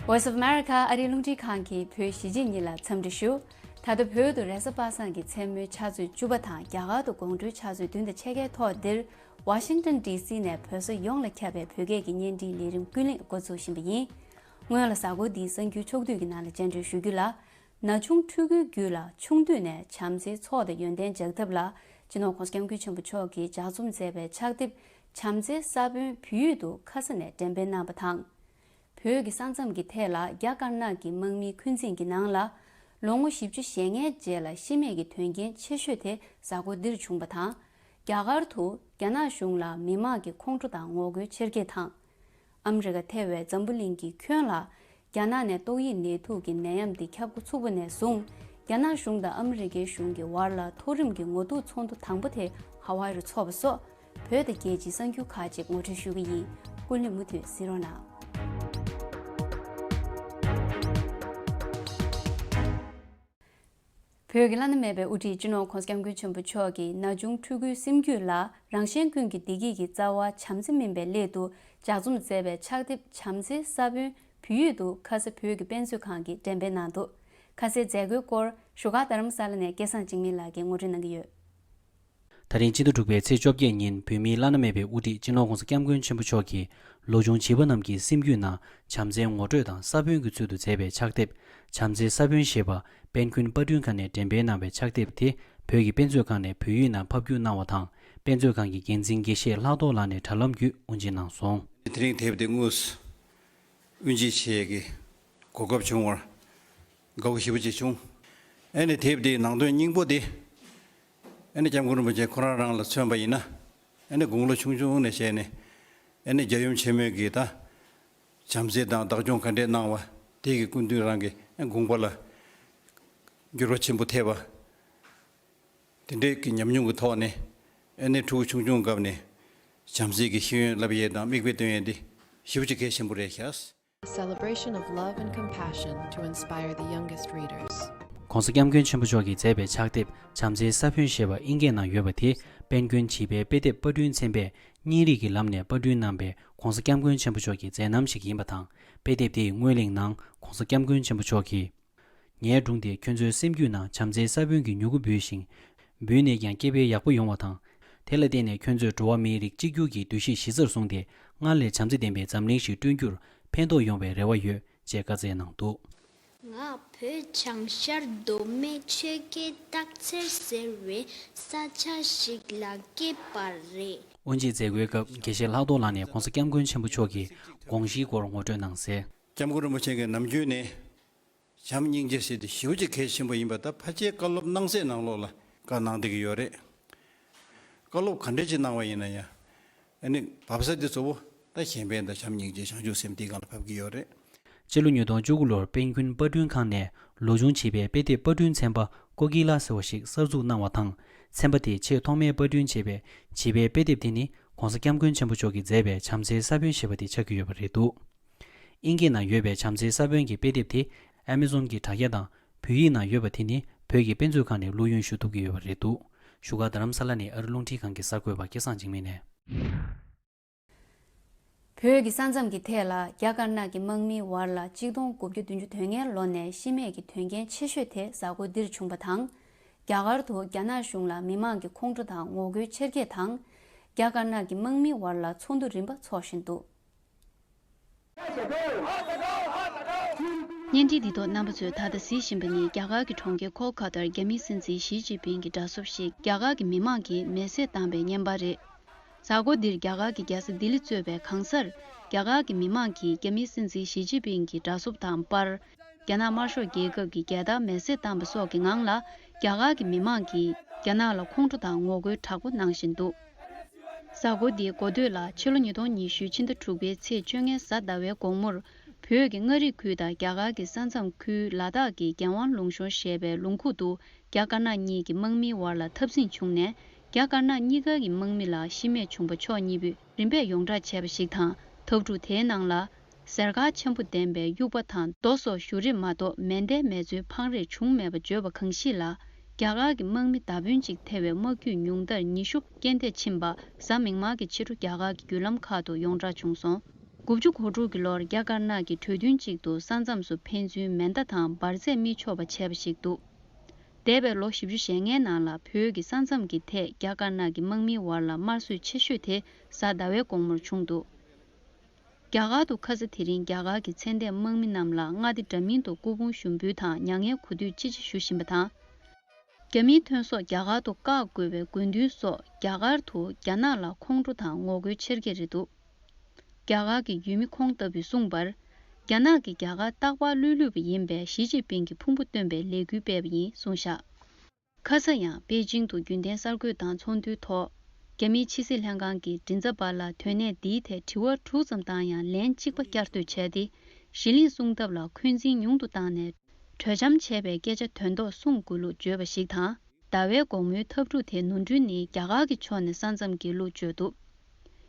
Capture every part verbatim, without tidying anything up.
Voice of America ཨ་རིའི་རླུང་འཕྲིན་ཁང་གི་བོད་གཞིས་བྱེས་གཉིས་ལ་འཚམས་འདྲི་ཞུ། ད་ལྟ་བོད་དུ་རེས་གཟའ་པ་སངས་ཀྱི་མཚན་མོའི་ཆུ་ཚོད་བཅུ་པ་དང་རྒྱ་གར་དུ་དགོང་དྲོའི་ཆུ་ཚོད་བདུན་དང་ཕྱེད་ཀའི་ཐོག་འདིར་Washington D C ནས་བོད་ས་ཡོངས་ལ་ཁྱབ་པའི་བོད་སྐད་ཀྱི་བརྙན་འཕྲིན་ལས་རིམ་ཀུན་གླེང་འགོ་འཛུགས་བཞིན་པ་ཡིན། སྔོན་ལ་གཟའ་འཁོར་འདིའི་གསར་འགྱུར་ཕྱོགས་བསྡུས་ཀྱི་ནང་ལ་སྤྱན་འདྲེན་ཞུ་རྒྱུ་ལ། ན་ཆུང་ཕྲུ་གུའི་རྒྱུད་ལ་ཆུང་དུས་ནས་བྱམས་བརྩེའི་ཚོགས་དང་ཡོན་ཏན་འཇགས་ཐབས་ལ་སྤྱི་ནོར་༸གོང་ས་༸སྐྱབས་མགོན་ཆེན་པོ་མཆོག་གིས་ལྗགས་རྩོམ་མཛད་པའི་ཕྱག་དེབ་བྱམས་བརྩེའི་ས་བོན་བོད་ཡིག་ཏུ་ཁ་ས་ནས་འགྲེམས་སྤེལ་གནང་བ་དང་། བོད་ཀྱི་ས་མཚམས་ཀྱི་ཐད་ལ་རྒྱ་དཀར་ནག་གི་དམག་མིའི་འཁོན་འཛིན་གྱི་ནང་ལ་ལོ་ངོ་བཞི་བཅུ་ཞེ་ལྔའི་རྗེས་ལ་ཤི་རྨས་ཀྱི་དོན་རྐྱེན་ཆེ་ཤོས་དེ་གཟའ་འཁོར་འདིར་བྱུང་བ་དང་། རྒྱ་གར་དུ་རྒྱ་ནག་གཞུང་ལ་མི་མང་གི་ཁོང་ཁྲོ་དང་ངོ་རྒོལ་ཆེར་སྐྱེད་དང་། ཨ་མི་རི་ཀ་ཐེ་བའི་འཛམ་བུ་གླིང་གི་ཁྱོན་ལ་རྒྱ་ནག་ནས་ཏོག་དབྱིབས་ནད་དུག་གི་ནད་ཡམས་འདི་ཁྱབ་འགོ་ཚུགས་པ་ནས་བཟུང་རྒྱ་ནག་གཞུང་དང་ཨ་མི་རི་ཀའི་གཞུང་གི་བར་ལ་མཐོ་རིམ་གྱི་ངོ་ཐུག་ཚོགས་འདུ་དང་པོ་དེ་ཧ་ཝའི་རུ་འཚོགས་པ་སོགས་བོད་དང་རྒྱལ་སྤྱིའི་གསར་འགྱུར་ཁག་ཅིག་ངོ་སྤྲོད་ཞུ་གི་ཡིན། ཀུན་གླེང་མུ་མཐུད་གཟིགས་རོགས་གནང་། བོད་ཀྱི་བླ་ན་མེད་པའི་དབུ་ཁྲིད་སྤྱི་ནོར་༸གོང་ས་༸སྐྱབས་མགོན་ཆེན་པོ་མཆོག་གིས་ན་ཆུང་ཕྲུ་གུའི་སེམས་རྒྱུད་ལ་རང་གཞན་ཀུན་གྱི་བདེ་སྐྱིད་ཀྱི་རྩ་བ་བྱམས་བརྩེ་སྨིན་པའི་སླད་དུ་ལྗགས་རྩོམ་མཛད་པའི་ཕྱག་དེབ་བྱམས་བརྩེའི་ས་བོན་བོད་ཡིག་ཏུ་ཁ་ས་བོད་ཀྱི་དཔེ་མཛོད་ཁང་གིས་འགྲེམས་སྤེལ་གནང་འདུག་ཁ་སའི་མཛད་སྒོའི་སྐོར་བཞུགས་སྒར་རྡ་རམ་ས་ལ་ནས་སྐལ་བཟང་འཇིགས་མེད་ལགས་ཀྱིས་ངོ་སྤྲོད་གནང་གི་ཡོད། ད་རིང་སྤྱི་ཟླ་དྲུག་པའི་ཚེས་བཅོ་བརྒྱད་ཉིན་བོད་མིའི་བླ་ན་མེད་པའི་དབུ་ཁྲིད་སྤྱི་ནོར་༸གོང་ས་༸སྐྱབས་མགོན་ཆེན་པོ་མཆོག་གིས་ལོ་ཆུང་བྱིས་པ་རྣམས་ཀྱི་སེམས་རྒྱུད་ནང་བྱམས་བརྩེའི་ངོ་སྤྲོད་དང་ས་བོན་གྱི་ཚུལ་དུ་མཛད་པའི་ཕྱག་དེབ་བྱམས་བརྩེའི་ས་བོན་ཞེས་པ་དཔལ་མགོན་པར་སྐྲུན་ཁང་ནས་འགྲེམས་སྤེལ་གནང་བའི་ཕྱག་དེབ་དེ་བོད་ཀྱི་དཔེ་མཛོད་ཁང་ནས་བོད་ཡིག་ནང་ཕབ་བསྒྱུར་གནང་བ་དང་། དཔེ་མཛོད་ཁང་གི་འགན་འཛིན་དགེ་བཤེས་ལྷག་རྡོར་ལགས་ནས་དྲ་ལམ་བརྒྱུད་དབུ་འབྱེད་གནང་སོང་། དེ་རིང་དེབ་དེ་དངོས་སུ་དབུ་འབྱེད་བྱེད་ཀྱི་གོ་སྐབས་བྱུང་བར་དགའ་བོ་ཞེ་པོ་ཅིག་བྱུང་། ཨ་ནི་དེབ་དེའི་ནང་དོན་སྙིང་པོ་དེ། ཨ་ནི་སྐྱབས་མགོན་རིན་པོ་ཆེ་ཁོ་རང་རང་ལ་མཚོན་པ་ཡིན་ན། ཨ་ནི་དགུང་ལོ་ཆུང་ཆུང་ནས་བྱས་ནས། ཨ་ནི་རྒྱལ་ཡུམ་ཆེན་མོས་ཀྱིས་ད། བྱམས་བརྩེ་དང་བདག་སྐྱོང་ག་འདྲས་གནང་བ། དེ་གི་སྐུ་མདུན་རང་གི་དགོངས་པ་ལ་འགྱུར་བ་ཆེན་པོ་ཐེབས་པ། དེ་འདྲའི་གི་ཉམས་མྱོང་གི་ཐོག་ནས། ཨ་ནི་ཕྲུ་གུ་ཆུང་ཆུང་སྐབས་ནས་བྱམས་བརྩེ་གི་ཤེས་ཡོན་བསླབ་ཡས་དང་མིག་དཔེ་སྟོན་ཡས་འདི་ཞེ་པོ་ཅིག་གལ་ཆེན་པོ་རེད་ཤག A celebration of love and compassion to inspire the youngest readers. ༸གོང་ས་༸སྐྱབས་མགོན་ཆེན་པོ་མཆོག་གིས་མཛད་པའི་ཕྱག་དེབ་བྱམས་བརྩེའི་ས་བོན་ཞེས་པ་ཨིན་སྐད་ནང་ཡོད་པ་དེ་དཔལ་མགོན་བྱིས་པའི་དཔེ་དེབ་པར་སྐྲུན་ཚན་པས་བརྙན་རིས་ཀྱི་ལམ་ནས་པར་སྐྲུན་གནང་པའི་༸གོང་ས་༸སྐྱབས་མགོན་ཆེན་པོ་མཆོག་གི་མཛད་རྣམ་ཞིག་ཡིན་པ་དང་། དཔེ་དེབ་དེའི་སྔོན་གླེང་ནང་༸གོང་ས་༸སྐྱབས་མགོན་ཆེན་པོ་མཆོག་གིས། ངའི་སྒྲུང་དེས་ཁྱོད་ཚོའི་སེམས་རྒྱུད་ནང་བྱམས་བརྩེའི་ས་བོན་གྱི་མྱུ་གུ་འབུས་ཤིང་། འབུས་ནས་ཀྱང་སྐྱེ་འཕེལ་ཡག་པོ་ཡོང་བ་དང་། དེ་ལ་བརྟེན་ནས་ཁྱོད་ཚོས་འགྲོ་བ་མིའི་རིགས་གཅིག་གྱུར་གྱི་འདུ་ཤེས་གཞི་རྩར་བཟུང་སྟེ། སྔར་ལས་བྱམས་བརྩེ་ལྡན་པའི་འཛམ་གླིང་ཞིག་བསྐྲུན་རྒྱུར་ཕན་ཐོགས་ཡོང་བའི་རེ་བ་ཡོད། ཅེས་བཀའ་སྩལ་གནང་འདུག་ང་བོད་བྱང་ཤར་མདོ་སྨད་ཆོལ་ཁའི་སྟག་འཚེར་ཟེར་བའི་ས་ཆ་ཞིག་ལ་སྐྱེས་པ་རེད། དབུ་འབྱེད་མཛད་སྒོའི་སྐབས་དགེ་བཤེས་ལྷག་རྡོར་ལགས་ནས་༸གོང་ས་༸སྐྱབས་མགོན་ཆེན་པོ་མཆོག་གི་དགོངས་གཞིའི་སྐོར་ངོ་སྤྲོད་གནང་གསལ། སྐྱབས་མགོན་རིན་པོ་ཆེ་གིས་ནམ་རྒྱུན་ནས་བྱམས་སྙིང་རྗེ་ཟེར་དེ་ཞེ་པོ་ཅིག་གལ་ཆེན་པོ་ཡིན་པ། ད་ཕལ་ཆེར་བཀའ་སློབ་གནང་སའི་ནང་ལོགས་ལ་བཀའ་གནང་བསྡད་ཀྱི་ཡོད་རེད། བཀའ་སློབ་ག་འདྲ་ཅིག་གནང་བ་ཡིན་ན་ཡང་། ཨ་ནི་བབས་ས་དེ་གཙོ་བོ་ད་གཞན་ཕན་དང་བྱམས་སྙིང་རྗེ་བྱང་ཆུབ་སེམས་དེའི་སྒང་ལ་བབས་ཀྱི་ཡོད་རེད། སྤྱི་ལོ་ཉིས་སྟོང་བཅུ་དགུ་ལོར་དཔལ་མགོན་པར་སྐྲུན་ཁང་ནས་ལོ་ཆུང་བྱིས་པའི་དཔེ་དེབ་པར་སྐྲུན་ཚན་པ་ཀོ་ཀི་ལ་ཟེར་བ་ཞིག་གསར་འཛུགས་གནང་བ་དང་། ཚན་པ་དེས་ཆེས་ཐོག་མའི་པར་སྐྲུན་བྱས་པའི་བྱིས་པའི་དཔེ་དེབ་དེ་ནི་༸གོང་ས་༸སྐྱབས་མགོན་ཆེན་པོ་མཆོག་གིས་མཛད་པའི་བྱམས་བརྩེའི་ས་བོན་ཞེས་པ་དེ་ཆགས་ཀྱི་ཡོད་པ་རེད་འདུག་ཨིན་སྐད་ནང་ཡོད་པའི་བྱམས་བརྩེའི་ས་བོན་གྱི་དཔེ་དེབ་དེ་ཨ་མེ་ཟོན་གྱི་དྲ་རྒྱ་དང་། བོད་ཡིག་ནང་ཡོད་པ་དེ་ནི་བོད་ཀྱི་དཔེ་མཛོད་ཁང་ནས་བླུ་ཡོན་ཞུ་ཐུབ་ཀྱི་ཡོད་པ་རེད་འདུག་བཞུགས་སྒར་རྡ་རམ་ས་ལ་ནས་ཨ་རི་རླུང་འཕྲིན་ཁང་གི་གསར་འགོད་པ་སྐལ་བཟང་འཇིགས་མེད་ནས། བོད་ཀྱི་ས་མཚམས་ཀྱི་ཐད་ལ་རྒྱ་དཀར་ནག་གི་དམག་མིའི་བར་ལ་གཅིག་སྟོང་དགུ་བརྒྱ་བདུན་ཅུ་དོན་ལྔའི་ལོ་ནས་ཤི་རྨས་ཀྱི་དོན་རྐྱེན་ཆེ་ཤོས་དེ་གཟའ་འཁོར་འདིར་བྱུང་བ་དང་། རྒྱ་གར་དུ་རྒྱ་ནག་གཞུང་ལ་མི་མང་གི་ཁོང་ཁྲོ་དང་ངོ་རྒོལ་ཆེར་སྐྱེད་དང་། རྒྱ་དཀར་ནག་གི་དམག་མིའི་བར་ལ་ཚོགས་འདུ་རིམ་པ་འཚོགས་བཞིན་འདུག་བརྙན་འཕྲིན་འདི་ཐོག་རྣམ་པ་ཚོས་ད་ལྟ་གཟིགས་བཞིན་པ་ནི་རྒྱ་གར་གྱི་གྲོང་ཁྱེར་ཁོལ་ཁ་ཏར་རྒྱ་མིའི་སྲིད་འཛིན་ཞི་ཅིན་ཕིང་གི་དྲ་སྲོག་ཞིག་རྒྱ་གར་གྱི་མི་མང་གིས་མེ་བསྲེགས་བཏང་པའི་བརྙན་པར་རེད། གཟའ་འཁོར་འདིར་རྒྱ་གར་གྱི་རྒྱལ་ས་ལྡི་ལི་གཙོས་པའི་གང་སར་རྒྱ་གར་གྱི་མི་མང་གིས་རྒྱ་མིའི་སྲིད་འཛིན་ཞི་ཅིན་ཕིང་གི་དྲ་སྲོག་དང་པར། རྒྱ་ནག་དམར་ཤོག་རྒྱལ་ཁབ་ཀྱི་རྒྱལ་དར་མེ་བསྲེགས་བཏང་པ་སོགས་ཀྱི་ངང་ལ་རྒྱ་གར་གྱི་མི་མང་གིས་རྒྱ་ནག་ལ་ཁོང་ཁྲོ་དང་ངོ་རྒོལ་དྲག་པོ་གནང་བཞིན་འདུག་གཟའ་འཁོར་འདིའི་འགོ་སྟོད་ལ་ཕྱི་ལོ་ཉིས་སྟོང་ཉི་ཤུ་ཕྱི་ཟླ་དྲུག་པའི་ཚེས་བཅོ་ལྔའི་གཟའ་ཟླ་བའི་དགོང་མོར་བོད་ཀྱི་མངའ་རིས་ཁུལ་དང་རྒྱ་གར་གྱི་ས་མཚམས་ཁུལ་ལ་དྭགས་ཀྱི་རྒྱལ་དབང་ལུང་གཤོང་ཞེས་པའི་ལུང་ཁུག་ཏུ་རྒྱ་དཀར་ནག་གཉིས་ཀྱི་དམག་མིའི་བར་ལ་འཐབ་འཛིང་བྱུང་ནས་རྒྱ་དཀར་ནག་གཉིས་ཀ་གི་དམག་མི་ལ་ཤི་རྨས་བྱུང་པ་ཕྱོགས་གཉིས་པོས་རིམ་པས་ཡོངས་བསྒྲགས་བྱས་པ་ཞིག་དང་། འཐབ་འཁྲུག་དེའི་ནང་ལ། གཟེར་དཀར་ཆེན་པོ་ལྡན་པའི་དབྱུག་པ་དང་རྡོ་སོགས་གཞུ་རེས་མ་གཏོགས་མེ་མདའི་མེ་མཚོན་འཕང་རེས་བྱུང་མེད་པ་བརྗོད་པ་གང་ཞིག་ལ། རྒྱ་གར་གྱི་དམག་མི་མདའ་དཔོན་གཅིག་ཐེ་བའི་དམག་རྒྱུད་ཉུང་མཐར་ཉི་ཤུ་རྐྱེན་འདས་ཕྱིན་པ་གཟའ་མིག་དམར་གྱི་ཕྱི་དྲོ་རྒྱ་གར་གྱི་བརྒྱུད་ལམ་ཁག་ཏུ་ཡོངས་བསྒྲགས་བྱུང་སོང་། དགུ་བཅུ་གོ་དྲུག་གི་ལོར་རྒྱ་དཀར་ནག་གིས་གྲོས་མཐུན་གཅིག་ཏུ་ས་མཚམས་སུ་ཕན་ཚུན་མེ་མདའ་དང་འབར་རྫས་མི་འཕྱོག་པ་བྱས་པ་ཞིག་འདུག་འདས་པའི་ལོ་བཞི་བཅུ་ཞེ་ལྔའི་ནང་ལ་བོད་ཀྱི་ས་མཚམས་ཀྱི་ཐད་རྒྱ་དཀར་ནག་གི་དམག་མིའི་བར་ལ་དམར་གསོད་ཆེ་ཤོས་དེ་གཟའ་ཟླ་བའི་དགོང་མོར་བྱུང་འདུག་རྒྱ་གར་དུ་ཁ་ས་དེ་རིང་རྒྱ་གར་གྱི་ཚེ་འདས་དམག་མི་རྣམས་ལ་མངའ་སྡེ་འདྲ་མིན་དུ་སྐུ་ཕུང་ཞུགས་འབུལ་དང་མྱ་ངན་གུས་འདུད་ཅི་ཆེ་ཞུ་བཞིན་པ་དང་། རྒྱ་མིའི་ཐོན་ཟོག་རྒྱ་གར་དུ་བཀག་དགོས་པའི་དགོས་འདུན་སོགས་རྒྱ་གར་དུ་རྒྱ་ནག་ལ་ཁོང་ཁྲོ་དང་ངོ་རྒོལ་ཆེར་སྐྱེད་རེད་འདུག་རྒྱ་གར་གྱི་ཡུལ་མི་ཁོང་ལྟ་བུས་གསུངས་པར། རྒྱ་ནག་གིས་རྒྱ་གར་རྟག་པར་བློས་བླུད་པ་ཡིན་པས་ཞི་ཅིན་ཕིང་གིས་ཕུང་པོ་བཏོན་པའི་ལས་འགུལ་སྤེལ་བ་ཡིན་གསུངས་བཞག་ཁ་ས་ཡང་པེ་ཅིང་དུ་རྒྱུན་ལྡན་གསར་འགོད་དང་ཚོགས་འདུའི་ཐོག་རྒྱ་མིའི་ཕྱི་སྲིད་ལྷན་ཁང་གིས་མགྲིན་ཚབ་པ་ལ་དོན་གནད་འདིའི་ཐད་དྲི་བ་དྲུག་ཙམ་བཏང་ཡང་ལན་གཅིག་པ་བསྐྱར་ཟློས་བྱས་ཏེ། གཞི་གླིང་སྲུང་ཐབས་ལ་འཁོན་འཛིན་ཉུང་དུ་བཏང་ནས། གྲོས་འཆམ་བྱས་པའི་སྐད་ཆ་དོན་ཐོག་གསུང་དགོས་ལུགས་བརྗོད་པ་ཞིག་དང་། ཟླ་བའི་དགོང་མོའི་འཐབ་འཁྲུག་དེ་ནོར་འཁྲུལ་ནི་རྒྱ་གར་གྱི་ཕྱོགས་ནས་ས་མཚམས་བརྒལ་ལུགས་བརྗོད་འདུག་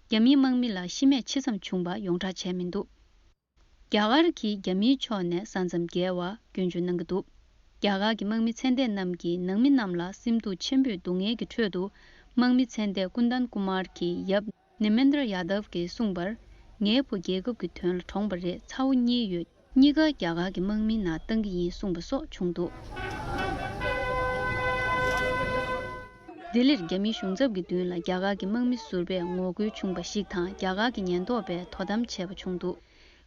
རྒྱ་མིའི་དམག་མི་ལ་ཤི་རྨས་ཇི་ཙམ་བྱུང་པ་ཡོངས་བསྒྲགས་བྱས་མི་འདུག་རྒྱ་གར་གྱིས་རྒྱ་མིའི་ཕྱོགས་ནས་ས་མཚམས་བརྒལ་བར་སྐྱོན་བརྗོད་གནང་གི་འདུག་རྒྱ་གར་གྱི་དམག་མི་ཚེ་འདས་རྣམས་ཀྱིས་ནང་མི་རྣམས་ལ་སེམས་སྡུག་ཆེན་པོས་སྡུག་བསྔལ་གྱི་ཁྲོད་དུ། དམག་མི་ཚེ་འདས་ཀུན་དན་ཀུ་མར་གྱི་ཡབ་ནེ་མེན་དྲ་ཡ་དབ་ཀྱིས་གསུངས་པར། ངའི་བུ་རྒྱལ་ཁབ་ཀྱི་དོན་ལ་གྲོངས་པ་རེད། ཚ་བོ་གཉིས་ཡོད། གཉིས་ཀ་རྒྱ་གར་གྱི་དམག་མིའི་ནང་བཏང་གི་ཡིན་གསུངས་པ་སོགས་བྱུང་འདུག་ལྡི་ལིར་རྒྱ་མིའི་གཞུང་ཚབ་ཀྱི་མདུན་ལ་རྒྱ་གར་གྱི་དམག་མི་ཟུར་པས་ངོ་རྒོལ་བྱུང་བ་ཞིག་དང་རྒྱ་གར་གྱི་ཉེན་རྟོག་པས་དོ་དམ་བྱས་པ་བྱུང་འདུག་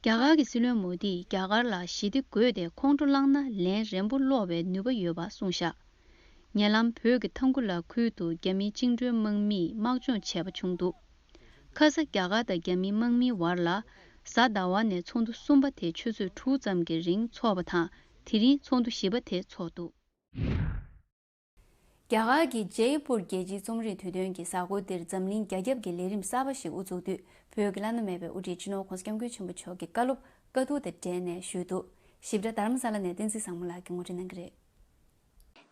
རྒྱ་གར་གྱི་སྲིད་བློན་མོ་དིས་རྒྱ་གར་ལ་ཞི་བདེ་དགོས་ཏེ་ཁོང་ཁྲོ་བསླངས་ན་ལན་རན་པོ་སློག་པའི་ནུས་པ་ཡོད་པ་གསུངས་བཞག་ཉེ་ལམ་བོད་ཀྱི་ཐང་གུ་ལ་ཁུལ་དུ་རྒྱ་མིའི་བཅིངས་འགྲོལ་དམག་མིས་དམག་སྦྱོང་བྱས་པ་བྱུང་འདུག་ཁ་ས་རྒྱ་གར་དང་རྒྱ་མིའི་དམག་མིའི་བར་ལ་གཟའ་ཟླ་བ་ནས་ཚོགས་འདུ་གསུམ་པ་དེ་ཆུ་ཚོད་དྲུག་ཙམ་གྱི་རིང་འཚོགས་པ་དང་། དེ་རིང་ཚོགས་འདུ་བཞི་པ་དེ་འཚོགས་འདུག་རྒྱ་གར་གྱི་ཇེ་པུར་རྒྱལ་སྤྱིའི་རྩོམ་རིག་དུས་སྟོན་གྱི་གཟའ་འཁོར་འདིར་འཛམ་གླིང་རྒྱ་ཁྱབ་ཀྱི་ལས་རིམ་གསར་པ་ཞིག་དབུ་འཛུགས་དུས། བོད་ཀྱི་བླ་ན་མེད་པའི་དབུ་ཁྲིད་སྤྱི་ནོར་༸གོང་ས་༸སྐྱབས་མགོན་ཆེན་པོ་མཆོག་གི་བཀའ་སློབ་བཀའ་བསྡུར་དང་འབྲེལ་ནས་ཞུས་འདུག་ཞིབ་ཕྲ་རྡ་རམ་ས་ལ་ནས་བསྟན་འཛིན་བཟང་མོ་ལགས་ཀྱིས་ངོ་སྤྲོད་གནང་གི་རེད།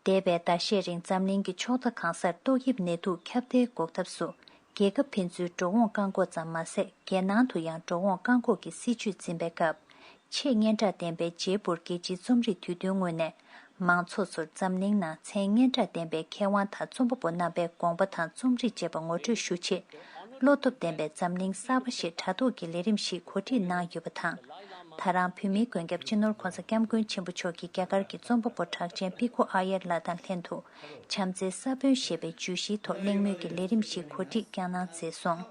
འདས་པའི་ཟླ་ཤས་རིང་འཛམ་གླིང་གི་ཕྱོགས་མཐའ་གང་སར་ཏོག་དབྱིབས་ནད་དུག་ཁྱབ་གདལ་འགོག་ཐབས་སུ། རྒྱལ་ཁབ་ཕན་ཚུན་འགྲོ་འོང་བཀག་འགོག་ཙམ་མ་ཟད། རྒྱལ་ནང་དུ་ཡང་འགྲོ་འོང་བཀག་འགོག་གི་སྲིད་ཇུས་འཛིན་པའི་སྐབས། ཆེས་སྙན་གྲགས་ལྡན་པའི་ཇེ་པུར་རྒྱལ་སྤྱིའི་རྩོམ་རིག་དུས་སྟོན་སྔོན་ནས། མང་ཚོགས་ཚོར་འཛམ་གླིང་ནང་མཚན་སྙན་གྲགས་ལྡན་པའི་མཁས་དབང་དང་རྩོམ་པ་པོ་རྣམ་པའི་དགོངས་པ་དང་རྩོམ་རིག་བཅས་པ་ངོ་སྤྲོད་ཞུ་ཆེད། བློ་སྟོབས་ལྡན་པའི་འཛམ་གླིང་གསར་པ་ཞེས་དྲ་ཐོག་གི་ལས་རིམ་ཞིག་གོ་སྒྲིག་གནང་ཡོད་པ་དང་། ད་རང་བོད་མིའི་མགོན་སྐྱབས་སྤྱི་ནོར་༸གོང་ས་༸སྐྱབས་མགོན་ཆེན་པོ་མཆོག་གིས་རྒྱ་གར་གྱི་རྩོམ་པ་པོ་གྲགས་ཅན་པི་ཁོ་ཨ་ཡར་ལགས་དང་ལྷན་དུ། བྱམས་བརྩེའི་ས་བོན་ཞེས་པའི་བརྗོད་གཞིའི་ཐོག་གླེང་མོལ་གྱི་ལས་རིམ་ཞིག་གོ་སྒྲིག་བསྐྱངས་གནང་མཛད་སོང་།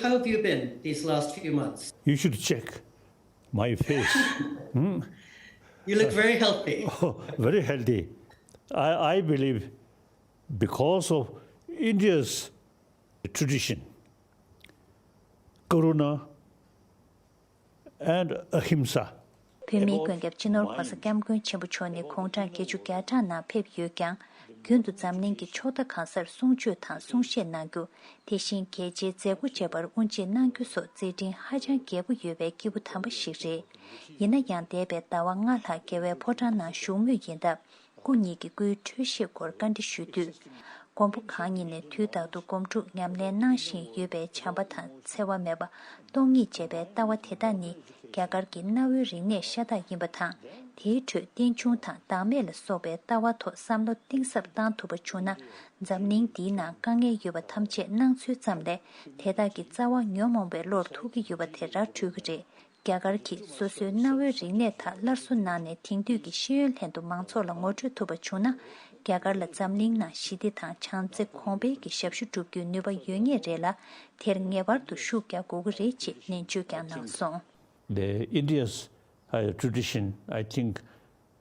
How have you been these last few months? You should check my face. Hmm? You look very healthy. Oh, very healthy. I, I believe because of India's tradition, Karuna and Ahimsa. བོད་མིའི་མགོན་སྐྱབས་སྤྱི་ནོར་༸གོང་ས་༸སྐྱབས་མགོན་ཆེན་པོ་མཆོག་ནི་དགུང་གྲངས་བརྒྱད་ཅུ་གྱ་གྲངས་ནང་ཕེབས་ཡོད་ཀྱང་། རྒྱུན་དུ་འཛམ་གླིང་གི་ཕྱོགས་མཐའ་གང་སར་གསུང་ཆོས་དང་གསུང་བཤད་གནང་རྒྱུ། དེ་བཞིན་རྒྱལ་སྤྱིའི་མཛད་སྒོ་བཅས་པར་དབུ་འབྱེད་གནང་རྒྱུ་སོགས་མཛད་འཕྲིན་ཧ་ཅང་རྒྱས་པོ་ཡོད་པའི་སྐྱེས་བུ་དམ་པ་ཞིག་རེད། ཡིན་ན་ཡང་། འདས་པའི་ཟླ་བ་ལྔ་ལྷག་རྒྱལ་བའི་ཕོ་བྲང་ནང་བཞུགས་མུས་ཡིན་སྟབས། སྐུ་ཉིད་ཀྱི་སྐུའི་འཕྲོད་བཞེས་སྐོར་བཀའ་འདྲི་ཞུས་དུས། མགོན་པོ་གང་ཉིད་ནས་དུས་རྟག་ཏུ་སྒོམ་སྒྲུབ་ཉམས་ལེན་གནང་བཞིན་ཡོད་པའི་བྱམས་པ་དང་འཚེ་བ་མེད་པ། སྟོང་ཉིད་ཅེས་པའི་ལྟ་བ་དེ་དག་ནི་རྒྱ་གར་གྱི་གནའ་བོའི་རིག་གནས་ཤ་སྟག་ཡིན་པ་དང་། དེའི་ཁྲོད་རྟེན་འབྱུང་དང་བདག་མེད་ལ་སོགས་པའི་ལྟ་བ་ཐོག་བསམ་བློ་གཏིང་ཟབ་བཏང་ཐུབ་པ་བྱུང་ན། འཛམ་གླིང་འདིའི་ནང་དཀའ་ངལ་ཡོད་པ་ཐམས་ཅད་སྣང་ཚུལ་ཙམ་ལས། དེ་དག་གི་རྩ་བ་ཉོན་མོངས་པའི་བློར་ཐུག་གི་ཡོད་པ་དེ་ར་འཕྲོད་ཀྱི་རེད། རྒྱ་གར་གྱིས་སོ་སོའི་གནའ་བོའི་རིག་གནས་དག་སླར་གསོ་གནང་ནས་དེང་དུས་ཀྱི་ཤེས་ཡོན་ལྷན་དུ་མང་ཚོགས་ལ་ངོ་སྤྲོད་ཐུབ་པ་བྱུང་ན། རྒྱ་གར་ལ་འཛམ་གླིང་ནང་ཞི་བདེ་དང་བྱམས་བརྩེ་གོང་འཕེལ་གྱི་ཞབས་ཞུ་སྒྲུབ་རྒྱུའི་ནུས་པ་ཡོད་ངེས་རེད་ལ། དེར་ངེས་པར་དུ་ཤུགས་རྒྱག་དགོས་ཀྱི་རེད་ཅེས་ནན་བརྗོད་ཀྱང་གནང་སོང་། The India's, uh, tradition, I think,